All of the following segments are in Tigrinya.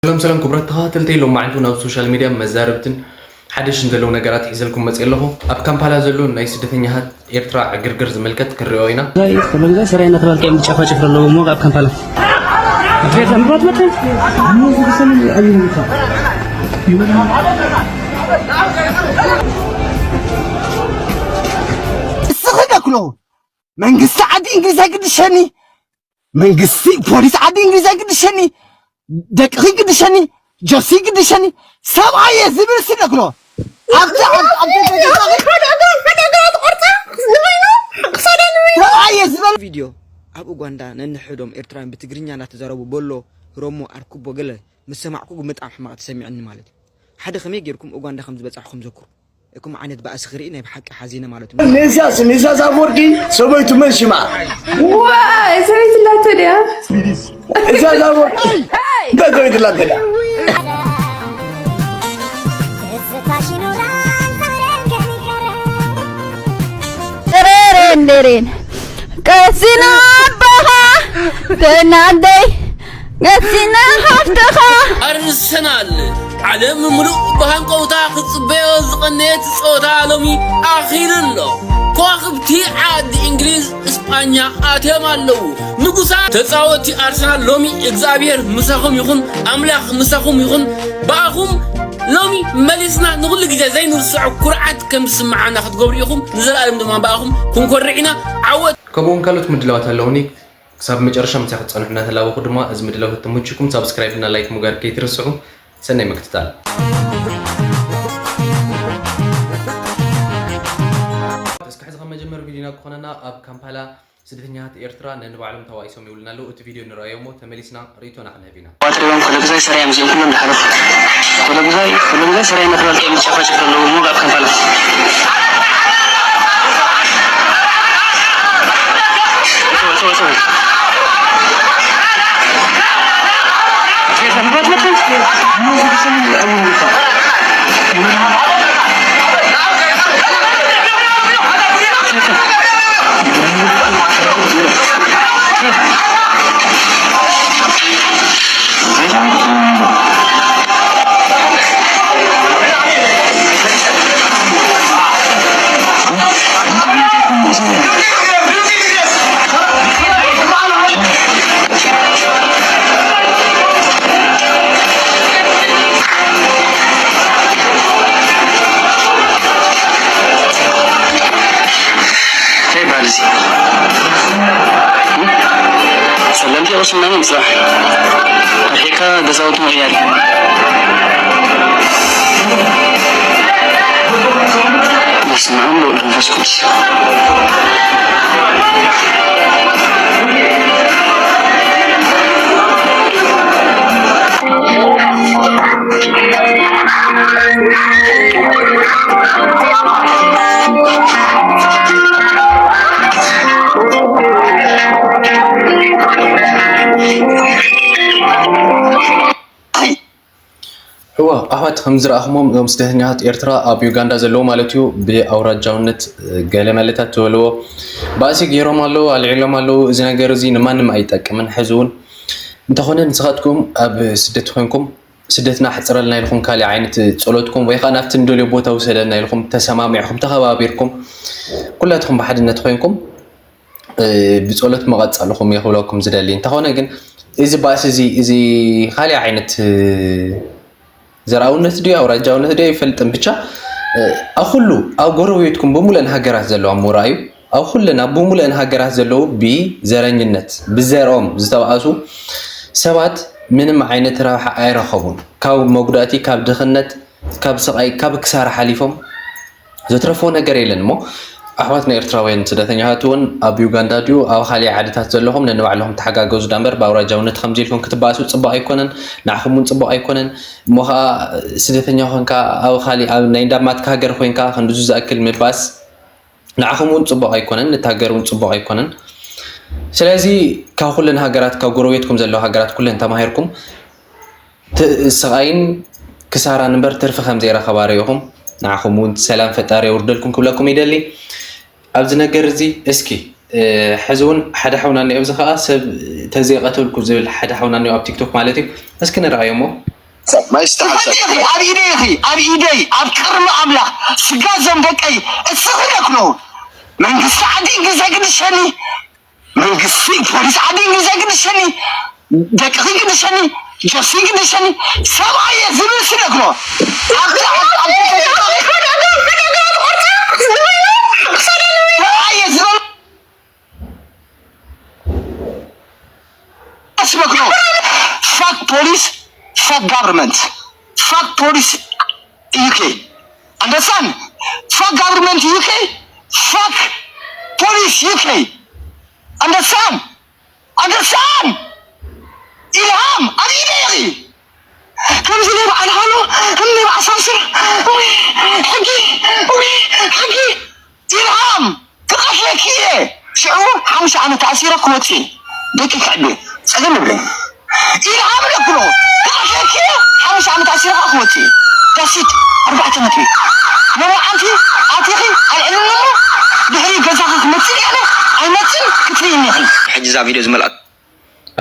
ሰላም ሰላም ክቡራት ተኸታተልተይ፣ ሎም መዓልቲ ናብ ሶሻል ሚድያ መዛረብትን ሓደሽን ዘለዉ ነገራት ሒዘልኩም መፅእ ኣለኹ። ኣብ ካምፓላ ዘሎ ናይ ስደተኛታት ኤርትራ ዕግርግር ዝምልከት ክንሪኦ ኢና። ሰለምዛ ሰራይ እናተባልካ እዮም ዝጨፋጨፍ ዘለዉ እሞ ኣብ ካምፓላ። እስኺ ደክሎ መንግስቲ ዓዲ እንግሊዝ ኣይግድሸኒ፣ መንግስቲ ፖሊስ ዓዲ እንግሊዝ ኣይግድሸኒ፣ ደቅኺ ይግድሸኒ፣ ጆሲ ይግድሸኒ፣ ሰብኣየ ዝብል ሲ ደክሎ ኣብቲ ኣብ ኣብ ደገ ገዛኺ ሰብኣየ ዝበል ቪድዮ ኣብ ኡጋንዳ ነንሕዶም ኤርትራውያን ብትግርኛ እናተዛረቡ ቦሎ፣ ሮሞ፣ ኣርኩቦ ገለ ምስ ሰማዕኩ ብጣዕሚ ሕማቕ ተሰሚዕኒ ማለት እዩ። ሓደ ከመይ ጌርኩም ኡጋንዳ ከም ዝበጻሕኩም ዘክሩ። እኩም ዓይነት ባእሲ ክርኢ ናይ ብሓቂ ሓዚነ ማለት እዩ። ንኢሳያስ ንኢሳያስ ኣፈወርቂ ሰበይቱ መን ሽማ? ዋይ ሰበይቱ ላቶ ድያ? ኢሳያስ ኣፈወርቂ እንታይ ሰበይቱ ላቶ ድያ? ደሬሬን ደሬን ቀሲና ኣቦኻ ተናደይ ቀሲና ሓፍትኻ ኣርሰናል ዓለም ምሉእ ብሃንቀውታ ክትጽበዮ ዝቐነየት ጸወታ ሎሚ ኣኺሉ ኣሎ። ከዋኽብቲ ዓዲ እንግሊዝ እስጳኛ ኣትዮም ኣለዉ። ንጉሳ ተጻወቲ ኣርሰናል ሎሚ እግዚኣብሔር ምሳኹም ይኹን፣ ኣምላኽ ምሳኹም ይኹን። ብኣኹም ሎሚ መሊስና ንኹሉ ግዜ ዘይንርስዖ ኩርዓት ከም ዝስምዓና ክትገብሩ ኢኹም። ንዘለኣለም ድማ ብኣኹም ክንኮርዕ ኢና። ዓወት! ከምኡውን ካልኦት ምድላዋት ኣለውኒ። ክሳብ መጨረሻ ምሳይ ክትጸንሑ እናተላበኹ ድማ፣ እዚ ምድላው ተተመችኩም ሳብስክራይብ እና ላይክ ምግባር ከይትረስዑ። ሰናይ ምክትታል። እስኪ ሕዚ ካብ መጀመሪ ቪድዮና ክኾነና፣ ኣብ ካምፓላ ስደተኛታት ኤርትራ ነንባዕሎም ተባኢሶም ይውሉና ኣለዉ። እቲ ቪድዮ ንረኣዮ እሞ ተመሊስና ርእይቶና ክንህብ ኢና። ኣትሪቦም ኮለግዛይ ሰራይ እዮም እዚኦም ኩሎም ዝሓለፉ። ኮለግዛይ ኮለግዛይ ሰራይ መትባል እዮም ዝጨፋጭፍ ዘለዉ እሞ ኣብ ካምፓላ። እንታይ ይበሃል እዚ? ጸለምቲ ይቕስና ምጽራሕ ኣርሒቕካ ገዛውቲ ምቕያር። በስመ ኣብ ወወልድ ወመንፈስ ቅዱስ። እወ ኣሕዋት፣ ከም ዝረኣኹሞም እዞም ስደተኛታት ኤርትራ ኣብ ዩጋንዳ ዘለዉ ማለት እዩ፣ ብኣውራጃውነት ገለ መለታት ዝበልዎ ባእሲ ገይሮም ኣለዉ፣ ኣልዒሎም ኣለዉ። እዚ ነገር እዚ ንማንም ኣይጠቅምን። ሕዚ እውን እንተኾነ ንስኻትኩም ኣብ ስደት ኮይንኩም ስደትና ኣሕፅረልና ኢልኩም ካሊእ ዓይነት ጸሎትኩም ወይ ከዓ ናብቲ ንደልዮ ቦታ ውሰደና ኢልኩም ተሰማሚዕኩም ተኸባቢርኩም ኩላትኩም ብሓድነት ኮይንኩም ብፀሎት መቐፀልኹም እየ ክብለኩም ዝደሊ። እንተኾነ ግን እዚ ባእሲ እዚ እዚ ካሊእ ዓይነት ዘርኣውነት ድዩ ኣውራጃውነት ድዩ ኣይፈልጥን። ብቻ ኣብ ኩሉ ኣብ ጎረቤትኩም ብምሉአን ሃገራት ዘለዋ ምውራ እዩ። ኣብ ኩለን ኣብ ብምሉአን ሃገራት ዘለዉ ብዘረኝነት ብዘርኦም ዝተባእሱ ሰባት ምንም ዓይነት ረብሓ ኣይረኸቡን። ካብ መጉዳእቲ፣ ካብ ድኽነት፣ ካብ ስቓይ፣ ካብ ክሳራ ሓሊፎም ዘትረፍዎ ነገር የለን። እሞ ኣሕዋትና ኤርትራውያን ስደተኛታት እውን ኣብ ዩጋንዳ ድዩ ኣብ ካሊእ ዓድታት ዘለኹም ነንባዕልኹም ተሓጋገዙ ዳምበር ብኣውራጃውነት ከምዚ ኢልኩም ክትባእሱ ጽቡቕ ኣይኮነን። ንዓኹም እውን ጽቡቕ ኣይኮነን። እሞ ኸኣ ስደተኛ ኮንካ ኣብ ካሊእ ኣብ ናይ እንዳማትካ ሃገር ኮይንካ ክንድዙ ዝኣክል ምባስ ንዓኹም እውን ጽቡቕ ኣይኮነን፣ ነቲ ሃገር እውን ጽቡቕ ኣይኮነን። ስለዚ ካብ ኩለን ሃገራት ካብ ጎረቤትኩም ዘለዋ ሃገራት ኩለን ተማሂርኩም ስቓይን ክሳራን እምበር ትርፊ ከም ዘይረኸባ ርኢኹም ንዓኹም እውን ሰላም ፈጣሪ የውርደልኩም ክብለኩም ይደሊ። ኣብዚ ነገር እዚ እስኪ ሕዚ እውን ሓደ ሓውና እኒኦ፣ ኣብዚ ከዓ ሰብ ተዘይቀተልኩ ዝብል ሓደ ሓውና እኒኦ ኣብ ቲክቶክ ማለት እዩ። እስኪ ንርኣዮ እሞ። ማይስተሓሰብ ኢኺ ኣብ ኢደይ ኢኺ ኣብ ኢደይ ኣብ ቅርሚ ኣምላኽ ስጋ ዞም ደቀይ እስኺ ደክኖ መንግስቲ ዓዲ እንግሊዝ ኣይግድሸኒ መንግስቲ ፖሊስ ዓዲ እንግሊዝ ኣይግድሸኒ ደቅኺ ግድሸኒ ጀርሲ ግድሸኒ ሰብኣየ ዝብል ስደክኖ ኣብቲ ዓዲ ሰብኣየ ዝብል Fuck police, fuck government, fuck police U K. Understand? Fuck government U K, fuck police U K. Understand? Understand? ኢልሃም ኣብ ኢደይ ከምዚ ናይ በዓል ሃሎ ከም ናይ በዓል ሳምሶን ወይ ሕጊ ወይ ሕጊ ኢልሃም ክቐትለኪ እየ ሽዑ ሓሙሽተ ዓመት ተኣሲረ ክወፅእ እየ ደቂ ክዕቤ ፀገም የብለይ ኢልሃም ለክሎ ክቐትለኪ እየ ሓሙሽተ ዓመት ኣሲረ ከዓ ክወፅእ እየ ዳሲት ኣርባዕተ ነጥቢ ሎማዓንቲ ኣቲኺ ኣልዕልኒ እሞ ድሕሪ ገዛኺ ክመፅእ እየ ኣይመፅን ክትርእይኒ ኢኺ ሕጂ እዛ ቪድዮ ዝመልኣት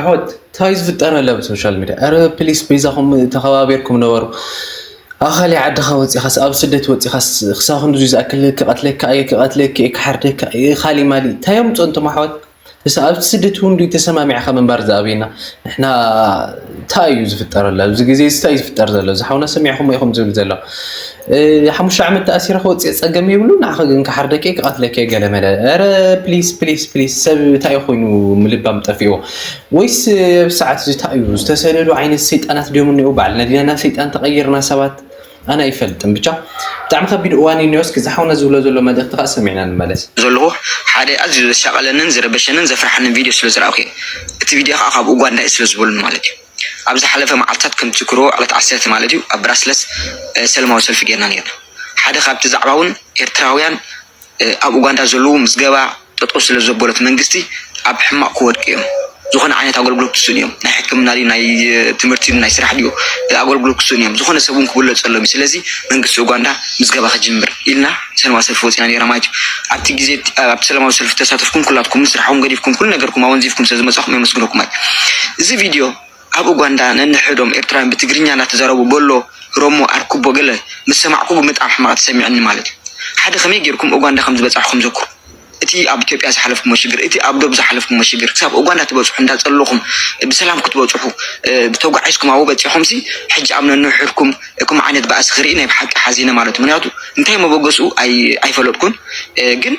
ኣሕዋት እንታይ ዝፍጠር ኣሎ ኣብ ሶሻል ሚድያ? ኣረ ፕሊስ በይዛኹም ተኸባቢርኩም ነበሩ። ኣብ ካሊእ ዓድኻ ወፂኻስ ኣብ ስደት ወፂኻስ ክሳብ ክንድዚ ዝኣክል ክቐትለካ እየ ክቐትለኪ እየ ክሓርደካ እየ ካሊ ማሊ እንታይ የምፅኦ እንቶም ኣሕዋት? እሳ ኣብ ስደት እውን ድዩ ተሰማሚዕኻ ምንባር ዝኣበየና ንሕና እንታይ እዩ ዝፍጠር ኣሎ ኣብዚ ግዜ እዚ እንታይ እዩ ዝፍጠር ዘሎ እዚ ሓውና ሰሚዕኹሞ ኢኹም ዝብል ዘሎ ሓሙሽተ ዓመት ተኣሲረ ክወፅእ ፀገም የብሉ ንዓኻ ግን ክሓርደኪ ክቐትለኪ ገለመለ ረ ፕሊስ ፕሊስ ፕሊስ ሰብ እንታይ ኮይኑ ምልባም ጠፊዎ ወይስ ኣብ ሰዓት እዚ እንታይ እዩ ዝተሰደዱ ዓይነት ሰይጣናት ድዮም እኒኡ በዓልና ዲና ናብ ሰይጣን ተቐይርና ሰባት ኣነ ኣይፈልጥን ብቻ ብጣዕሚ ከቢድ እዋን እዩ ኒዮስ ክዚ ሓውና ዝብሎ ዘሎ መልእኽቲ ከዓ ሰሚዕና ንመለስ ዘለኹ ሓደ ኣዝዩ ዘሻቐለንን ዝረበሸንን ዘፍርሓንን ቪድዮ ስለ ዝረኣኹ እየ። እቲ ቪድዮ ከዓ ካብ ኡጋንዳ እዩ ስለ ዝበሉኒ ማለት እዩ። ኣብ ዝሓለፈ መዓልትታት ከምቲ ክሮ ዕለት ዓሰርተ ማለት እዩ ኣብ ብራስለስ ሰለማዊ ሰልፊ ጌርና ነርና። ሓደ ካብቲ ዛዕባ እውን ኤርትራውያን ኣብ ኡጋንዳ ዘለዉ ምዝገባ ጠጠው ስለ ዘበሎ እቲ መንግስቲ ኣብ ሕማቕ ክወድቁ እዮም። ዝኾነ ዓይነት ኣገልግሎት ክስእኑ እዮም። ናይ ሕክምና ድዩ ናይ ትምህርቲ ድዩ ናይ ስራሕ ድዩ ኣገልግሎት ክስእኑ እዮም። ዝኾነ ሰብ እውን ክብለጸሎም እዩ። ስለዚ መንግስቲ ኡጋንዳ ምዝገባ ክጅምር ኢልና ሰለማዊ ሰልፊ ወጺና ነይራ ማለት እዩ። ኣብቲ ግዜ ኣብቲ ሰለማዊ ሰልፊ ተሳተፍኩም ኩላትኩም ስራሕኩም ገዲፍኩም ኩሉ ነገርኩም ኣወንዚፍኩም ስለ ዝመጻኹም የመስግነኩም ማለት እዩ። እዚ ቪድዮ ኣብ ኡጋንዳ ነንሕዶም ኤርትራውያን ብትግርኛ እናተዛረቡ በሎ፣ ህረሞ፣ ኣርክቦ ገለ ምስ ሰማዕኩ ግን ብጣዕሚ ሕማቕ ተሰሚዑኒ ማለት እዩ። ሓደ ከመይ ጌርኩም ኡጋንዳ ከም ዝበጻሕኩም ዘክሩ። እቲ ኣብ ኢትዮጵያ ዝሓለፍኩሞ ሽግር፣ እቲ ኣብ ዶብ ዝሓለፍኩሞ ሽግር፣ ክሳብ ኡጋንዳ ትበጽሑ እንዳጸለኹም ብሰላም ክትበጽሑ ተጓዒዝኩም ኣብኡ በጺሑምሲ ሕጂ ኣብ ነንሕድኩም ከምኡ ዓይነት ባእሲ ክርኢ ናይ ብሓቂ ሓዚነ ማለት እዩ። ምክንያቱ እንታይ መበገስኡ ኣይፈለጥኩን ግን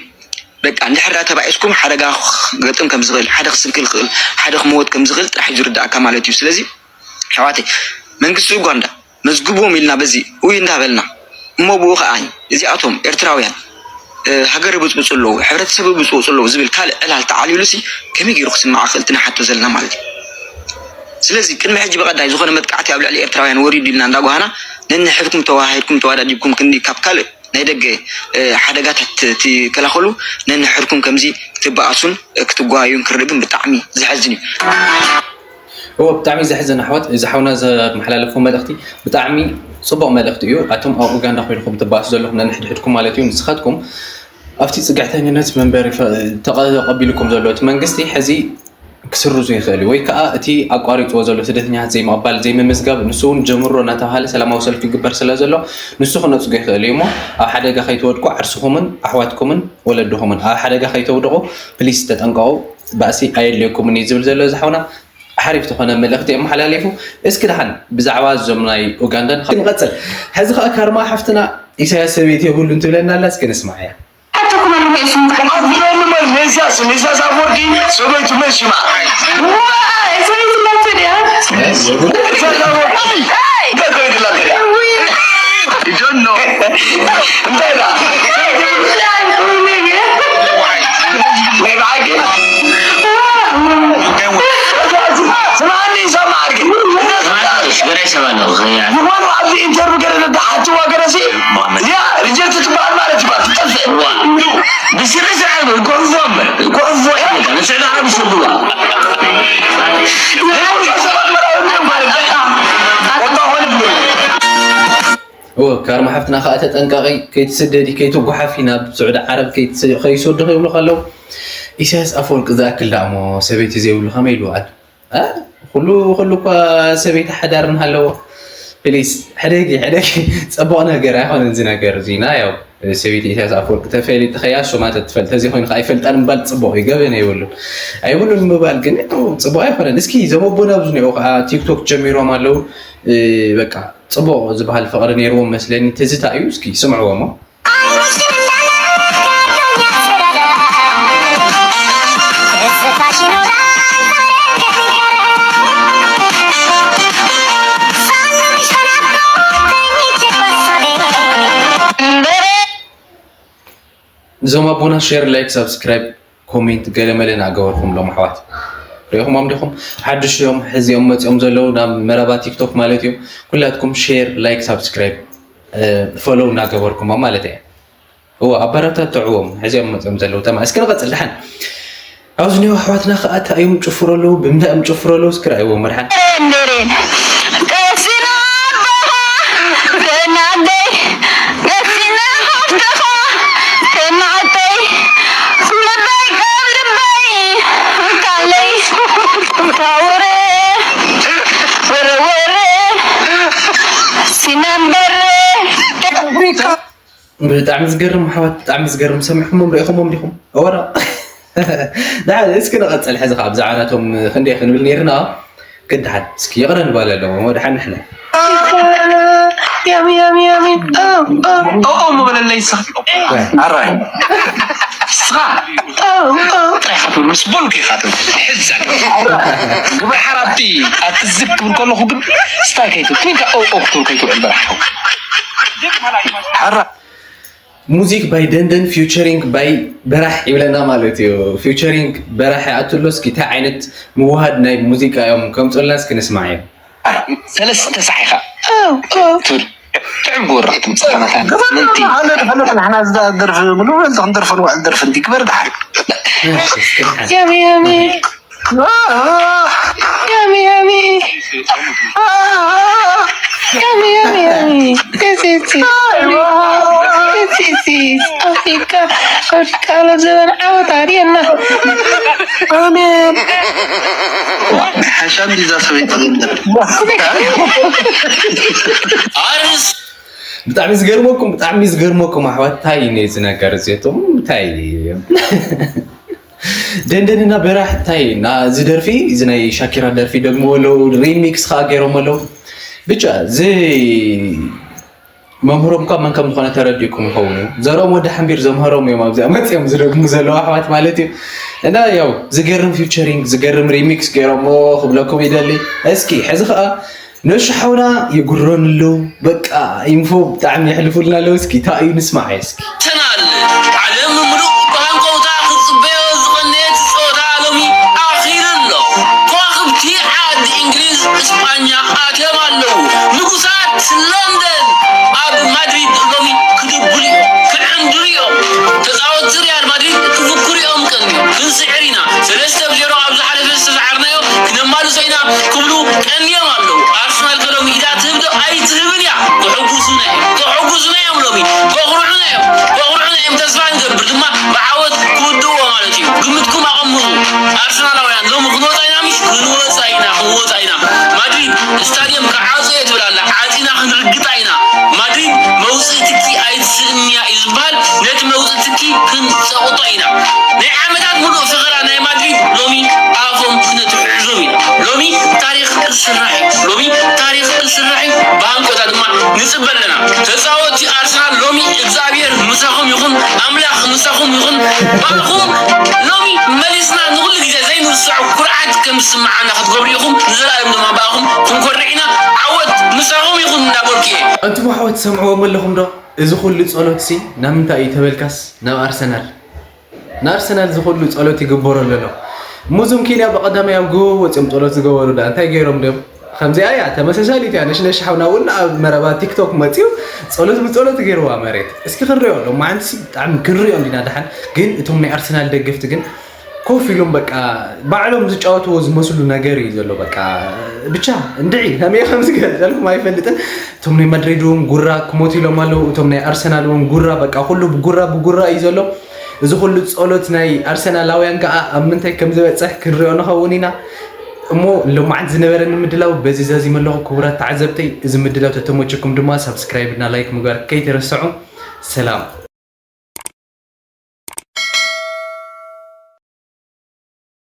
በቃ እንድሕር ዳ ተባኢስኩም ሓደጋ ክገጥም ከም ዝኽእል ሓደ ክስንክል ክእል ሓደ ክመወት ከም ዝኽእል ጥራሕ እዩ ዝርዳእካ ማለት እዩ ስለዚ ኣሕዋተይ መንግስቲ ኡጋንዳ መዝግብዎም ኢልና በዚ ኡይ እንዳበልና እሞ ብኡ ከዓ እዚኣቶም ኤርትራውያን ሃገር ይብፅብፁ ኣለዉ ሕብረተሰብ ይብፅብፁ ኣለዉ ዝብል ካልእ ዕላል ተዓሊሉ ሲ ከመይ ገይሩ ክስማዕ ክእል ትንሓቶ ዘለና ማለት እዩ ስለዚ ቅድሚ ሕጂ ብቐዳይ ዝኾነ መጥቃዕቲ ኣብ ልዕሊ ኤርትራውያን ወሪዱ ኢልና እንዳጓሃና ነንሕድኩም ተዋሃሂድኩም ተዋዳዲብኩም ክንዲ ካብ ካልእ ናይ ደገ ሓደጋታት ትከላኸሉ ነንሕድኩም ከምዚ ክትበኣሱን ክትጓዩን ክርኢ ግን ብጣዕሚ ዘሕዝን እዩ። እወ ብጣዕሚ ዘሕዝን ኣሕዋት እዚ ሓውና ዘመሓላለፎ መልእኽቲ ብጣዕሚ ፅቡቕ መልእኽቲ እዩ። ኣቶም ኣብ ኡጋንዳ ኮይንኹም ትበኣሱ ዘለኹም ነንሕድሕድኩም ማለት እዩ ንስኻትኩም ኣብቲ ፅግዕተኝነት መንበሪ ተቐቢልኩም ዘሎ እቲ መንግስቲ ሕዚ ክስርዙ ይኽእል እዩ ወይ ከዓ እቲ ኣቋሪፅዎ ዘሎ ስደተኛታት ዘይምቕባል ዘይምምዝጋብ ንሱ እውን ጀምሮ እናተባሃለ ሰላማዊ ሰልፊ ይግበር ስለ ዘሎ ንሱ ክነፅጎ ይኽእል እዩ እሞ ኣብ ሓደጋ ከይትወድቁ ዓርስኹምን ኣሕዋትኩምን ወለድኹምን ኣብ ሓደጋ ከይተውድቑ ፕሊስ ተጠንቀቑ ባእሲ ኣየድልየኩምን እዩ ዝብል ዘሎ እዚ ሓውና ሓሪፍ ዝኾነ መልእኽቲ የመሓላሊፉ እስኪ ደሓን ብዛዕባ እዞም ናይ ኡጋንዳን ክንቐፅል ሕዚ ከዓ ካርማ ሓፍትና ኢሳያስ ሰበይቲ የብሉን ትብለና ኣላ እስኪ ንስማዕ እያ ኣትኩመሉ ርእሱም ኣትኩመሉ መን ሜስያስ ሜስያስ ኣፈወርቂ ሰበይቱ መን ሽማ ሰበይትነቱ ድያ ሜስያስ ኣፈወርቂ እንታይ ኮይንላ እንታይ ዳ ናይ ብሓቂ ስማዕኒ ሰማዕርጊ ዝኾኑ ኣብዚ ኢንተርቪው ገለ ነዳሓትዋ ገለሲ እዚኣ ሪጀክት ትበሃል ማለት እዩ ትጠፍእ ብስሪ ስራሕ ጉዕዞ እምበር ጉዕዞ እያ ንስዕዳ ዓረብ ይሰድዋ እወ ካርማ ሓፍትና ከዓ ተጠንቀቂ ከይትስደዲ ከይትጓሓፊ ናብ ስዑዲ ዓረብ ከይሰዱኺ ይብሉ ከለዉ ኢሳያስ ኣፈወርቂ ዝኣክል ደኣ እሞ ሰበይቲ ዘይብሉ ከመይ ኢሉ ኣድ እ? ኩሉ ኩሉ እኳ ሰበይቲ ሓዳር እናሃለዎ ፕሊስ ሕደጊ ሕደጊ። ፅቡቕ ነገር ኣይኮነን እዚ ነገር እዚና ያው ሰበይቲ ኢሳያስ ኣፈወርቂ ተፈሊጥኸያ ሽማ ተትፈልጥ ተዘይኮይኑ ከዓ ኣይፈልጣን ምባል ፅቡቕ እዩ፣ ገበን የብሉን። ኣይብሉን ምባል ግን ያው ፅቡቕ ኣይኮነን። እስኪ እዞም ኣቦና ኣብዚ እኒኦ ከዓ ቲክቶክ ጀሚሮም ኣለዉ። በቃ ፅቡቕ ዝበሃል ፍቕሪ ነይርዎም መስለኒ። ትዝታ እዩ። እስኪ ስምዕዎ እሞ። እዞም ኣቦና ሼር ላይክ ሳብስክራይብ ኮሜንት ገለመለ እናገበርኩም ሎም ኣሕዋት ሪኢኹሞም ዲኹም? ሓድሽ እዮም ሕዚኦም መፂኦም ዘለዉ ናብ መረባ ቲክቶክ ማለት እዩ። ኩላትኩም ሼር ላይክ ሳብስክራይብ ፎሎው እናገበርኩሞም ማለት እየ። እዎ ኣበረታትዕዎም። ሕዚኦም መፅኦም ዘለዉ ተማ እስኪ ንቐፅል ደሓን። ኣብዚ ኒው ኣሕዋትና ከዓ እንታይ እዮም ጭፍሩ ኣለዉ ብምንታይ እዮም ጭፍሩ ኣለዉ እስኪ ረኣይዎም ደሓን። እንደሬን ቀሲና ኣባኻ ብናደይ ቀሲና ሃፍትኻ ተናዕተይ ልበይ ካብ ልበይ ካለይ ታውረ ወረወረ ሲናምበረ ብጣዕሚ ዝገርም ኣሕዋት፣ ብጣዕሚ ዝገርም። ሰሚዕኩሞም ርኢኹሞም ዲኹም? እወ ዶ? ደሓን እስኪ ንቐጽል። ሕዚ ከዓ ብዛዕባ ናቶም ክንደይ ክንብል ነይርና፣ ግን ደሓን እስኪ ይቕረ ንባል ኣለዎ። እሞ ደሓን ንሕና። ያሚ ያሚ ያሚ ኦ ኦ ምበለለይ ንስኻ ኣራይ ንስኻ ጥራይ ኢኻ ትብል ምስ በልኩ ኢኻ ትብል ሕዛ ግብረ ሓራብቲ ኣቲ ዝግ ክብል ከለኹ ግን ስታይ ከይትብል ኮይንካ ኦ ኦ ክትብል ከይትውዕል በራሕ ሓው ሓራ ሙዚክ ባይ ደንደን ፊውቸሪንግ ባይ በራሕ ይብለና ማለት እዩ። ፊውቸሪንግ በራሕ ይኣትሎ። እስኪ እንታይ ዓይነት ምውሃድ ናይ ሙዚቃ እዮም ከምፅልና እስኪ ንስማዕ እዮም። ሰለስተ ሳዕ ኢኻ ትብል ጥዑም ግበራ ክትምፅእ ከመታ ምንቲ ንሕና ዝደርፍ ምሉ ክንደርፈ ንውዕል ደርፊ እንዲ ግበር ዳሓር እሺ፣ እስኪ ንሓ- ያሚ ያሚ ያሚ ያሚ ያሚ ያሚ ያሚ ቴሲሲ ቴሲሲ ኣፍሪካ ኣፍሪካ ለዘበን ዓወት ኣርየና ኣሜን ሓሻ እንዲዛ ሰበይቲ ዝንደር ብጣዕሚ ዝገርመኩም ብጣዕሚ ዝገርመኩም ኣሕዋት እንታይ እዩ ነዚ ነገር እዚኣቶም እንታይ ደንደንና በራሕ እንታይ ናዚ ደርፊ እዚ ናይ ሻኪራ ደርፊ ደግሞ ለው ሪሚክስ ከዓ ገይሮም ኣለው ብቻ እዚ መምህሮም እኳ መን ከም ዝኾነ ተረዲእኩም ይኸውን እዩ ዘርኦም ወዲ ሓንቢር ዘምህሮም እዮም ኣብዚኣ መፅኦም ዝደግሙ ዘለዉ ኣሕዋት ማለት እዩ እና ያው ዝገርም ፊውቸሪንግ ዝገርም ሪሚክስ ገይሮሞ ክብለኩም ይደሊ እስኪ ሕዚ ከዓ ነሹ ሓውና ይጉረን ኣለዉ በቃ ኢንፎ ብጣዕሚ የሕልፉልና ኣለዉ እስኪ እንታይ እዩ ንስማዕ እስኪ ተናል ዓለም ምሉእ ብሃንቀውታ ክትጽበዮ ዝቐነየት ጸወታ ሎሚ ኣኺሉ ኣሎ። ከዋኽብቲ ዓዲ እንግሊዝ፣ እስጳኛ ኣትዮም ኣለዉ። ንጉሳት ለንደን ኣብ ማድሪድ ሎሚ ክድብሉ እዮም፣ ክዕንድሩ እዮም። ተጻወትቲ ሪያል ማድሪድ ክፍክሩ እዮም ቀንዮም። ክንስዕር ኢና። ሰለስተ ብ ዜሮ ኣብ ዝሓለፈ ዝተሰዓርናዮ ክነማልሶ ኢና ክብሉ ቀንዮም ኣለዉ። ኣርሰናል ከ ሎሚ ኢዳ ትህብ ዶ ኣይትህብን እያ? ክሕጉሱና እዮም። ክሕጉሱና እዮም ሎሚ። ከኹርዑና እዮም። ከኹርዑና እዮም። ተስፋ ንገብር ድማ ብዓወት ክውድእዎ ማለት እዩ። ግምትኩም ኣቐምጡ። ኣርሰናላውያን ሎሚ ክንወጻ ኢና ምሽ? ክንወጻ ኢና፣ ክንወጻ ኢና። ማድሪድ ስታድየም ክዓጾ እየ ትብል ኣላ። ዓጺና ክንርግጣ ኢና። ማድሪድ መውጽኢ ትኪ ኣይትስእንያ እዩ ዝበሃል። ነቲ መውጽኢ ትኪ ክንጸቕጦ ኢና። ናይ ዓመታት ሙሉእ ፈኸራ ናይ ማድሪድ ሎሚ ኣፎም ክነትሕዞም ኢና። ሎሚ ታሪኽ ክስራሕ እዩ። ሎሚ ታሪኽ ክስራሕ እዩ። ብሃንቀውታ ድማ ንጽበ ኣለና። ተጻወትቲ ኣርሰናል ሎሚ እግዚኣብሔር ምሳኹም ይኹን፣ ኣምላኽ ምሳኹም ይኹን። ብኣኹም ሎሚ መሊስና ንኹሉ ግዜ ዘይንርስዖ ኩርዓት ከም ዝስምዓና ክትገብሩ ኢኹም። ንዘለኣለም ድማ ብኣኹም ክንኮርዕ ኢና። ዓወት ምሳኹም ይኹን እንዳበልኩ እየ። ኣንቱም ኣሕዋት ትሰምዕዎም ኣለኹም ዶ? እዚ ኩሉ ጸሎትሲ ናብ ምንታይ እዩ ተበልካስ ናብ ኣርሰናል። ንኣርሰናል ዝኹሉ ጸሎት ይግበረሉ ኣሎ። እሞ እዞም ኬንያ ብቐዳማይ ኣብ ጎቦ ወጺኦም ጸሎት ዝገበሩ ደኣ እንታይ ገይሮም ድዮም? ከምዚኣ እያ ተመሳሳሊት እያ ነሽነሽ ሓውና እውን ኣብ መረባ ቲክቶክ መጺኡ ጸሎት ብጸሎት ገይርዋ መሬት። እስኪ ክንሪኦ ሎማዓንትሲ ብጣዕሚ ክንሪኦ እንዲና ደሓን ግን እቶም ናይ ኣርሰናል ደገፍቲ ግን ኮፍ ኢሎም በቃ ባዕሎም ዝጫወትዎ ዝመስሉ ነገር እዩ ዘሎ በቃ ብቻ እንድዒ ከመይ ከም ዝገልጸልኩም ኣይፈልጥን እቶም ናይ ማድሪድ እውን ጉራ ክሞት ኢሎም ኣለዉ እቶም ናይ ኣርሰናል እውን ጉራ በቃ ኩሉ ብጉራ ብጉራ እዩ ዘሎ እዚ ኩሉ ጸሎት ናይ ኣርሰናላውያን ከዓ ኣብ ምንታይ ከም ዝበጽሕ ክንሪኦ ንኸውን ኢና። እሞ ሎማዓንቲ ዝነበረኒ ምድላው በዚ ዛዚመ ኣለኹ። ክቡራት ተዓዘብተይ፣ እዚ ምድላው ተተመቸኩም ድማ ሳብስክራይብ እና ላይክ ምግባር ከይትረስዑ። ሰላም።